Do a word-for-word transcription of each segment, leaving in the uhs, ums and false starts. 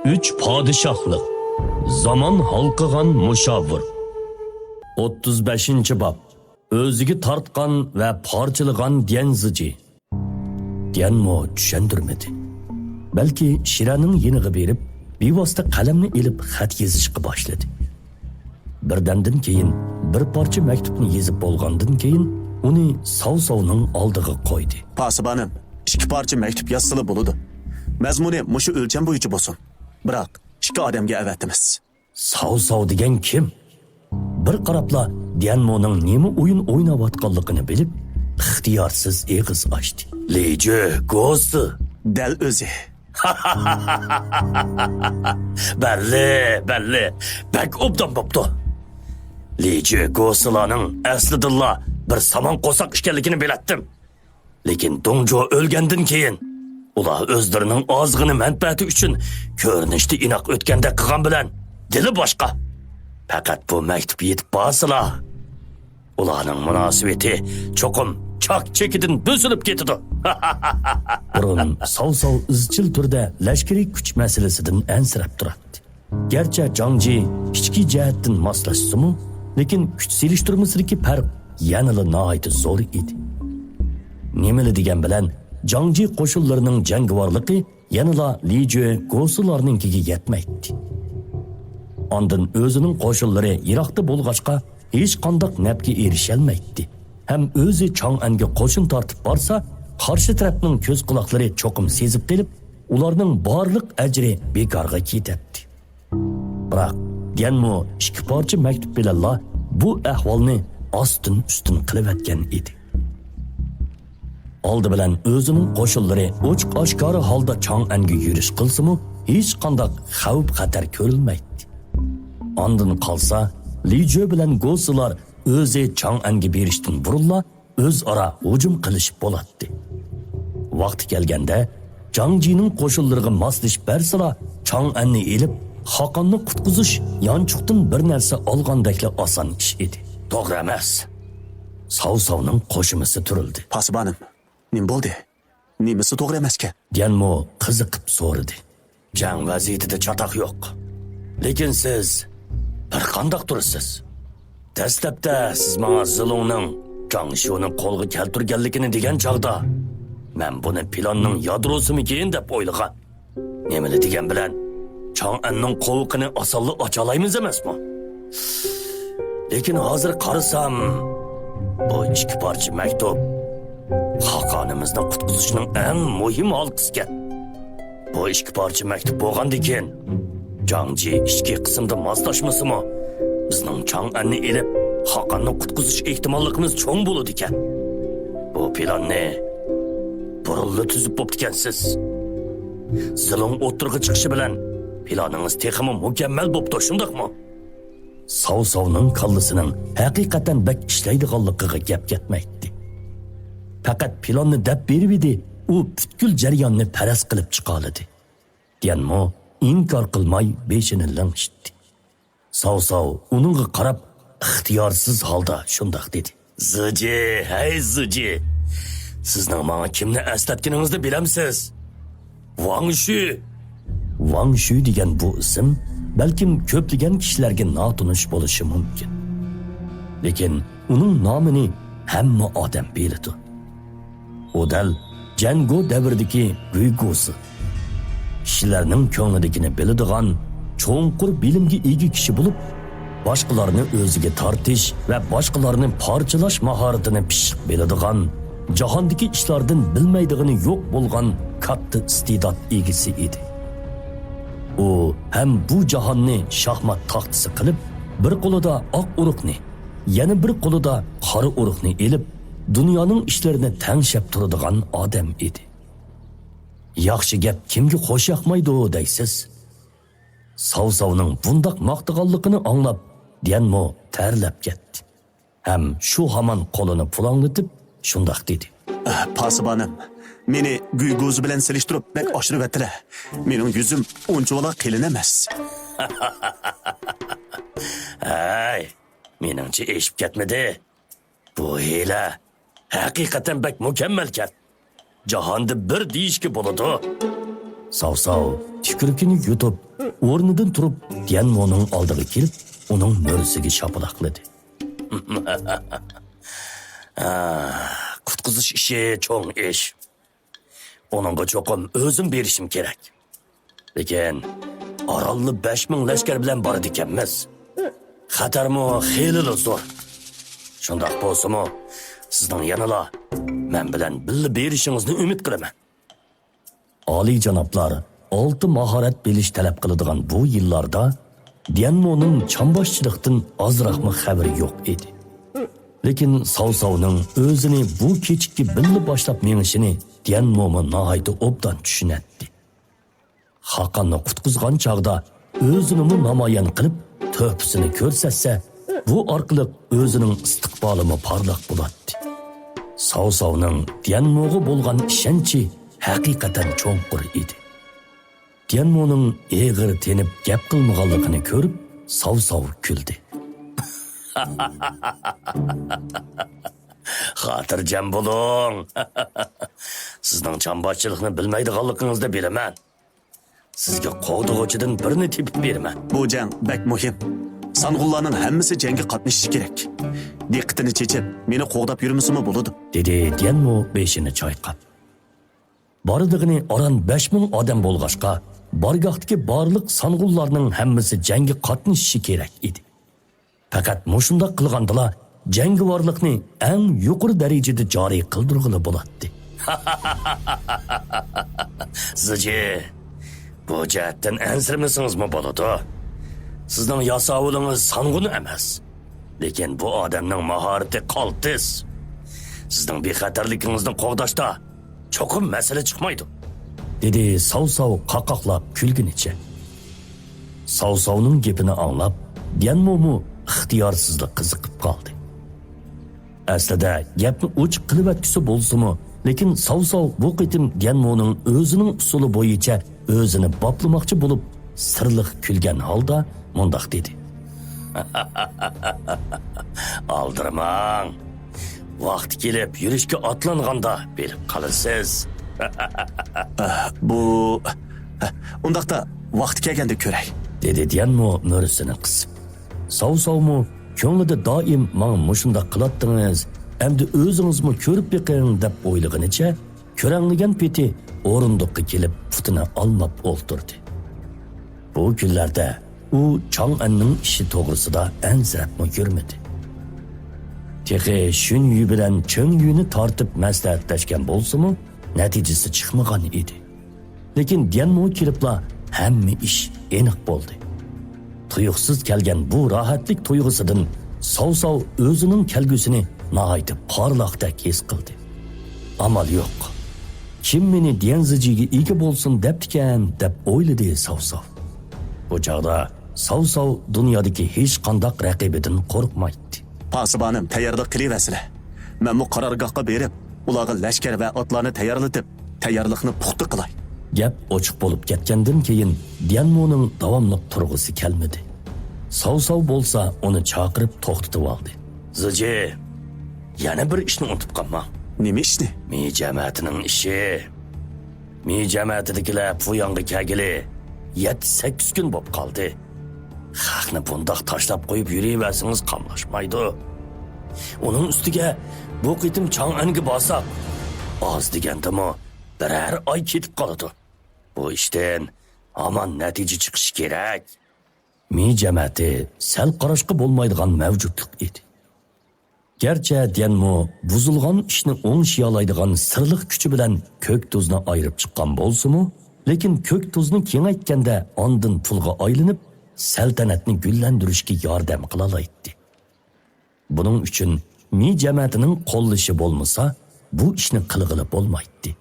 ئۈچ پادىشاھلىق. زامان ھالقىغان مۇشاۋىر. ئوتتۇز بەشىنچى باب. ئۆزىگە تارتقان ۋە پارچىلىغان ديەن زىجى. ديەنمو چۈشەندۈرمىدى. بەلكى شىرەنىڭ يېنىغا بېرىپ، بىۋاسىتە قەلەمنى ئېلىپ خەت يېزىشقا باشلىدى. بىردەمدىن كېيىن بىر پارچە مەكتۇپنى يېزىپ بولغاندىن كېيىن، ئۇنى ساۋساۋنىڭ ئالدىغا قويدى. پاسىبانىم، ئىككى پارچە مەكتۇپ يازسىلا بولىدۇ. مەزمۇنى مۇشۇ ئۆلچەم بويىچە بولسۇن. بىراق، ئىككى ئادەمگە ئەۋەتىمىز. ساۋساۋ دېگەن كىم؟ بىر قاراپلا ديەنمونىڭ نېمە ئويۇن ئويناۋاتقانلىقىنى بىلىپ، ئىختىيارسىز ئېغىز ئاچتى. لىجۆ گوسى. دەل ئۆزى. بەللى، بەللى. بەك ئوبدان بوپتۇ. لىجۆ گوسىلارنىڭ ئەسلىدىنلا بىر سامان قورساق ئىكەنلىكىنى بىلەتتىم. لېكىن دۇڭجۇ ئۆلگەندىن كېيىن، ئۇلار ئۆزلىرىنىڭ ئازغىنە مەنپەئەتى ئۈچۈن كۆرۈنۈشتە ئىناق ئۆتكەندەك قىلغان بىلەن، دىلى باشقا. پەقەت بۇ مەكتۇپ يېتىپ بارسىلا، ئۇلارنىڭ مۇناسىۋىتى چوقۇم چاك-چېكىدىن بۈزۈلۈپ كېتىدۇ. بۇرۇن ساۋساۋ ئىزچىل تۈردە لەشكىرىي كۈچ مەسىلىسىدىن ئەنسىرەپ تۇراتتى. گەرچە جاڭجى ئىچكى جەھەتتىن ماسلاشسىمۇ، لېكىن كۈچ سېلىشتۇرمىسىدىكى پەرق يەنىلا ناھايىتى زور ئىدى. نېمىلا دېگەن بىلەن، جاڭجى قوشۇنلىرىنىڭ جەڭگىۋارلىقى يەنىلا لىجۆ گوسىلارنىڭكىگە يەتمەيتتى. ئاندىن ئۆزىنىڭ قوشۇنلىرى يىراقتا بولغاچقا، ھېچقانداق نەپكە ئېرىشەلمەيتتى. ھەم ئۆزى چاڭئەنگە قوشۇن تارتىپ بارسا، قارشى تەرەپنىڭ كۆز-قۇلاقلىرى چوقۇم سېزىپ قېلىپ، ئۇلارنىڭ بارلىق ئەجرى بىكارغا كېتەتتى. بىراق، ديەنمو ئىككى پارچە مەكتۇپ بىلەنلا بۇ ئەھۋالنى ئاستىن-ئۈستۈن قىلىۋەتكەن ئىدى. ئالدى بىلەن ئۆزىنىڭ قوشۇنلىرى ئوچۇق-ئاشكارا ھالدا چاڭئەنگە يۈرۈش قىلسىمۇ، ھېچقانداق خەۋپ-خەتەر كۆرۈلمەيتتى. ئاندىن قالسا، لىجۆ بىلەن گوسىلار ئۆزى چاڭئەنگە بېرىشتىن بۇرۇنلا ئۆزئارا ھۇجۇم قىلىشىپ بولاتتى. ۋاقتى كەلگەندە، جاڭجىنىڭ قوشۇنلىرىغا ماسلىشىپ بەرسىلا، چاڭئەننى ئېلىپ، خاقاننى قۇتقۇزۇش يانچۇقتىن بىر نەرسە ئالغاندەكلا ئاسان ئىش ئىدى. توغرا ئەمەس. ساۋساۋنىڭ قوشۇمىسى تۈرۈلدى. پاسىبانىم، نېمە بولدى؟ نېمىسى توغرا ئەمەسكەن؟ ديەنمو قىزىقىپ سورىدى. جەڭ ۋەزىيىتىدە چاتاق يوق. لېكىن سىز بىر قانداق تۇرىسىز؟ دەسلەپتە سىز ماڭا زىلۇڭنىڭ جاڭشيۇنى قولغا كەلتۈرگەنلىكىنى دېگەن چاغدا، مەن بۇنى پىلاننىڭ يادروسىمىكىن دەپ ئويلىغان. نېمىلا دېگەن بىلەن، چاڭئەننىڭ قوۋۇقىنى ئاسانلا ئاچالايمىز ئەمەسمۇ؟ لېكىن ھازىر قارىسام، بۇ ئىككى پارچە مەكتۇپ خاقانىمىزنى قۇتقۇزۇشنىڭ ئەڭ مۇھىم ھالقىسىكەن. بۇ ئىككى پارچە مەكتۇپ بولغاندىكىن، جاڭجى ئىچكى قىسىمدا ماسلاشمىسىمۇ، بىزنىڭ چاڭئەننى ئېلىپ، خاقاننى قۇتقۇزۇش ئېھتىماللىقىمىز چوڭ بولىدىكەن. بۇ پىلاننى بۇرۇنلا تۈزۈپ بوپتىكەنسىز. زىلۇڭ ئوتتۇرىغا چىقىشى بىلەن، پىلانىڭىز تېخىمۇ مۇكەممەل بوپتۇ، شۇنداقمۇ؟ ساۋساۋنىڭ كاللىسىنىڭ ھەقىقەتەن بەك ئىشلەيدىغانلىقىغا گەپ كەتمەيتتى. پەقەت پىلاننى دەپ بېرىۋىدى، ئۇ پۈتكۈل جەرياننى پەرەز قىلىپ چىقالىدى. ديەنمو ئىنكار قىلماي بېشىنى لىڭشىتتى. ساۋساۋ ئۇنىڭغا قاراپ، ئىختىيارسىز ھالدا شۇنداق دېدى. زىجى، ھەي زىجى! سىزنىڭ ماڭا كىمنى ئەسلەتكىنىڭىزنى بىلەمسىز؟ ۋاڭ شۈ! ۋاڭ شۈ دېگەن بۇ ئىسىم بەلكىم كۆپلىگەن كىشىلەرگە ناتونۇش بولۇشى مۇمكىن. لېكىن ئۇنىڭ نامىنى ھەممە ئادەم بىلىدۇ. ئۇ دەل جەنگو دەۋرىدىكى گۇيگۇسى. كىشىلەرنىڭ كۆڭلىدىكىنى بىلىدىغان، چوڭقۇر بىلىمگە ئىگە كىشى بولۇپ، باشقىلارنى ئۆزىگە تارتىش ۋە باشقىلارنى پارچىلاش ماھارىتىنى پىششىق بىلىدىغان، جاھاندىكى ئىشلاردىن بىلمەيدىغىنى يوق بولغان كاتتا ئىستېدات ئىگىسى ئىدى. ئۇ ھەم بۇ جاھاننى شاھمات تاختىسى قىلىپ، بىر قولىدا ئاق ئۇرۇقنى، يەنە بىر قولىدا قارا ئۇرۇقنى ئېلىپ، دۇنيانىڭ ئىشلىرىنى تەڭشەپ تۇرىدىغان ئادەم ئىدى. ياخشى گەپ كىمگە خوش ياقمايدۇ دەيسىز؟ ساۋساۋنىڭ بۇنداق ماختىغانلىقىنى ئاڭلاپ، ديەنمو تەرلەپ كەتتى. ھەم شۇ ھامان قولىنى پۇلاڭلىتىپ، شۇنداق دېدى. ئە، پاسىبانىم، مېنى گۈيگۇزى بىلەن سېلىشتۇرۇپ بەك ئاشۇرۇۋەتتىلە. مېنىڭ يۈزۈم ئۇنچىۋالا قېلىن ئەمەس. ھەي، مېنىڭچە ئېشىپ كەتمىدى. بۇ ھىيلە ھەقىقەتەن بەك مۇكەممەلكەن. جاھاندا بىر دېيىشكە بولىدۇ. ساۋساۋ تۈكرۈكىنى يۇتۇپ، ئورنىدىن تۇرۇپ، ديەنمونىڭ ئالدىغا كېلىپ، ئۇنىڭ مۈرىسىگە شاپىلاقلىدى. ھە، قۇتقۇزۇش ئىشى چوڭ ئىش. ئۇنىڭغا چوقۇم ئۆزۈم بېرىشىم كېرەك. لېكىن ئارانلا بەش مىڭ لەشكەر بىلەن بارىدىكەنمىز. خەتەرمۇ خېلىلا زور. شۇنداق بولسىمۇ، سىزنىڭ يەنىلا مەن بىلەن بىللە بېرىشىڭىزنى ئۈمىد قىلىمەن. ئالىيجانابلار ئالتە ماھارەت بىلىش تەلەپ قىلىدىغان بۇ يىللاردا ديەنمونىڭ چامباشچىلىقتىن ئازراقمۇ خەۋىرى يوق ئىدى. لېكىن ساۋساۋنىڭ ئۆزىنى بۇ كېچىككە بىللە باشلاپ مېڭىشىنى ديەنمومۇ ناھايىتى ئوبدان چۈشىنەتتى. خاقاننى قۇتقۇزغان چاغدا ئۆزىنىمۇ نامايان قىلىپ، تۆھپىسىنى كۆرسەتسە، بۇ ئارقىلىق ئۆزىنىڭ ئىستىقبالىمۇ پارلاق بولاتتى. ساۋساۋنىڭ ديەنموغا بولغان ئىشەنچى ھەقىقەتەن چوڭقۇر ئىدى. ديەنمونىڭ ئېغىر تېنىپ گەپ قىلمىغانلىقىنى كۆرۈپ، ساۋساۋ كۈلدى. خاتىرجەم بولۇڭ. سىزنىڭ چامباشچىلىقنى بىلمەيدىغانلىقىڭىزنى بىلىمەن. سىزگە قوغدىغۇچىدىن بىرنى تېپىپ بېرىمەن. بۇ جەڭ بەك مۇھىم. سانغۇنلارنىڭ ھەممىسى جەڭگە قاتنىشىشى كېرەك. دىققىتىنى چېچىپ، مېنى قوغداپ يۈرمىسىمۇ بولىدۇ، دېدى ديەنمو بېشىنى چايقاپ. بارىدىغىنى ئاران بەش مىڭ ئادەم بولغاچقا، بارگاھتىكى بارلىق سانغۇنلارنىڭ ھەممىسى جەڭگە قاتنىشىشى كېرەك ئىدى. پەقەت مۇشۇنداق قىلغاندىلا جەڭگىۋارلىقنى ئەڭ يۇقىرى دەرىجىدە جارى قىلدۇرغىلى بولاتتى. زىجى، بۇ جەھەتتىن ئەنسىرىمىسىڭىزمۇ بولىدۇ. سىزنىڭ ياساۋۇلىڭىز سانغۇن ئەمەس. لېكىن بۇ ئادەمنىڭ ماھارىتى قالتىس. سىزنىڭ بىخەتەرلىكىڭىزنى قوغداشتا چوقۇم مەسىلە چىقمايدۇ، دېدى ساۋساۋ قاقاقلاپ كۈلگىنىچە. ساۋساۋنىڭ گېپىنى ئاڭلاپ، ديەنمومۇ ئىختىيارسىزلا قىزىقىپ قالدى. ئەسلىدە گەپنى ئوچۇق قىلىۋەتكۈسى بولسىمۇ، لېكىن ساۋساۋ بۇ قېتىم ديەنمونىڭ ئۆزىنىڭ ئۇسۇلى بويىچە ئۆزىنى باپلىماقچى بولۇپ، سىرلىق كۈلگەن ھالدا مۇنداق دېدى. ئالدىرىماڭ. ۋاقتى كېلىپ يۈرۈشكە ئاتلانغاندا بىلىپ قالىسىز. بۇ، ئۇنداقتا ۋاقتى كەلگەندە كۆرەي، دېدى ديەنمو مۈرىسىنى قىسىپ. ساۋساۋمۇ كۆڭلىدە دائىم ماڭا مۇشۇنداق قىلاتتىڭىز، ئەمدى ئۆزىڭىزمۇ كۆرۈپ بېقىڭ دەپ ئويلىغىنىچە، كۆرەڭلىگەن پېتى ئورۇندۇققا كېلىپ پۇتىنى ئالماپ ئولتۇردى. بۇ كۈنلەردە ئۇ چاڭ ئەننىڭ ئىشى توغرىسىدا ئەنسىرەپمۇ يۈرمىدى. تېخى شۈن يۈ بىلەن چېڭ يۈنى تارتىپ مەسلىھەتلەشكەن بولسىمۇ، نەتىجىسى چىقمىغان ئىدى. لېكىن ديەنمو كېلىپلا ھەممە ئىش ئېنىق بولدى. تۇيۇقسىز كەلگەن بۇ راھەتلىك تۇيغۇسىدىن ساۋساۋ ئۆزىنىڭ كەلگۈسىنى ناھايىتى پارلاقتەك ھېس قىلدى. ئامال يوق. كىم مېنى ديەنزىجىگە ئىگە بولسۇن دەپتىكەن، دەپ ئويلىدى ساۋساۋ. بۇ چاغدا ساۋساۋ دۇنيادىكى ھېچقانداق رەقىبىدىن قورقمايتتى. پاسىبانىم، تەييارلىق قىلىۋەرسىلە. مەنمۇ قارارگاھقا بېرىپ، ئۇلارغا لەشكەر ۋە ئاتلارنى تەييارلىتىپ، تەييارلىقنى پۇختا قىلاي. گەپ ئوچۇق بولۇپ كەتكەندىن كېيىن، ديەنمونىڭ داۋاملىق تۇرغۇسى كەلمىدى. ساۋساۋ بولسا ئۇنى چاقىرىپ توختىتىۋالدى. زىجى، يەنە بىر ئىشنى ئۇنتۇپ قالماڭ. نېمە ئىشنى؟ مى جەمەتىنىڭ ئىشى. مى جەمەتىدىكىلەر پۇياڭغا كەلگىلى يەتتە-سەككىز كۈن بوپ قالدى. خەقنى بۇنداق تاشلاپ قويۇپ يۈرۈۋەرسىڭىز قاملاشمايدۇ. ئۇنىڭ ئۈستىگە بۇ قېتىم چاڭئەنگە بارساق، ئاز دېگەندىمۇ بىرەر ئاي كېتىپ قالىدۇ. بۇ ئىشتىن ھامان نەتىجە چىقىشى كېرەك. مى جەمەتى سەل قاراشقا بولمايدىغان مەۋجۇتلۇق ئىدى. گەرچە ديەنمۇ بۇزۇلغان ئىشنى ئوڭشىيالايدىغان سىرلىق كۈچى بىلەن كۆك تۇزنى ئايرىپ چىققان بولسىمۇ، لېكىن كۆك تۇزنى كېڭەيتكەندە ئاندىن پۇلغا ئايلىنىپ، سەلتەنەتنى گۈللەندۈرۈشكە ياردەم قىلالايتتى. بۇنىڭ ئۈچۈن مى جەمەتىنىڭ قوللىشى بولمىسا، بۇ ئىشنى قىلغىلى بولمايتتى.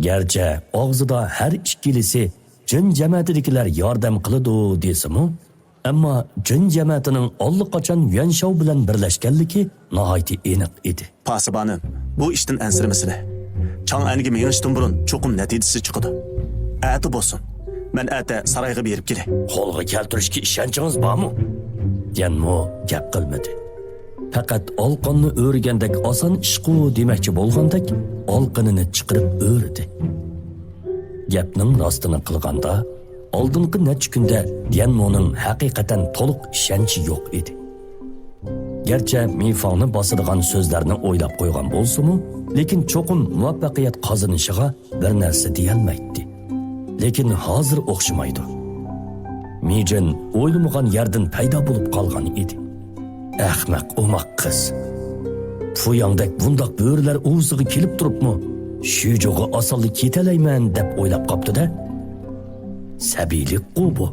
گەرچە ئاغزىدا ھەر ئىككىلىسى جىن جەمەتىدىكىلەر ياردەم قىلىدۇ دېسىمۇ، ئەمما جىن جەمەتىنىڭ ئاللىقاچان يۈەنشاۋ بىلەن بىرلەشكەنلىكى ناھايىتى ئېنىق ئىدى. پاسىبانىم، بۇ ئىشتىن ئەنسىرىمىسىلە. چاڭئەنگە مېڭىشتىن بۇرۇن چوقۇم نەتىجىسى چىقىدۇ. ئەتە بولسۇن. مەن ئەتە سارايغا بېرىپ كېلەي. قولغا كەلتۈرۈشكە ئىشەنچىڭىز بارمۇ؟ ديەنمۇ گەپ قىلمىدى. پەقەت ئالقاننى ئۆرۈگەندەك ئاسان ئىشقۇ دېمەكچى بولغاندەك ئالقىنىنى چىقىرىپ ئۆرۈدى. گەپنىڭ راستىنى قىلغاندا، ئالدىنقى نەچچە كۈندە ديەنمونىڭ ھەقىقەتەن تولۇق ئىشەنچى يوق ئىدى. گەرچە مىفاڭنى باسىدىغان سۆزلەرنى ئويلاپ قويغان بولسىمۇ، لېكىن چوقۇم مۇۋەپپەقىيەت قازىنىشىغا بىر نەرسە دېيەلمەيتتى. لېكىن ھازىر ئوخشىمايدۇ. مىجىن ئويلىمىغان يەردىن پەيدا بولۇپ قالغان ئىدى. ئەخمەق، ئوماق قىز. پۇياڭدەك بۇنداق بۆرىلەر ئۇۋىسىغا كېلىپ تۇرۇپمۇ، شۈجۇغا ئاسانلا كېتەلەيمەن دەپ ئويلاپ قاپتۇ-دە. سەبىيلىكقۇ بۇ.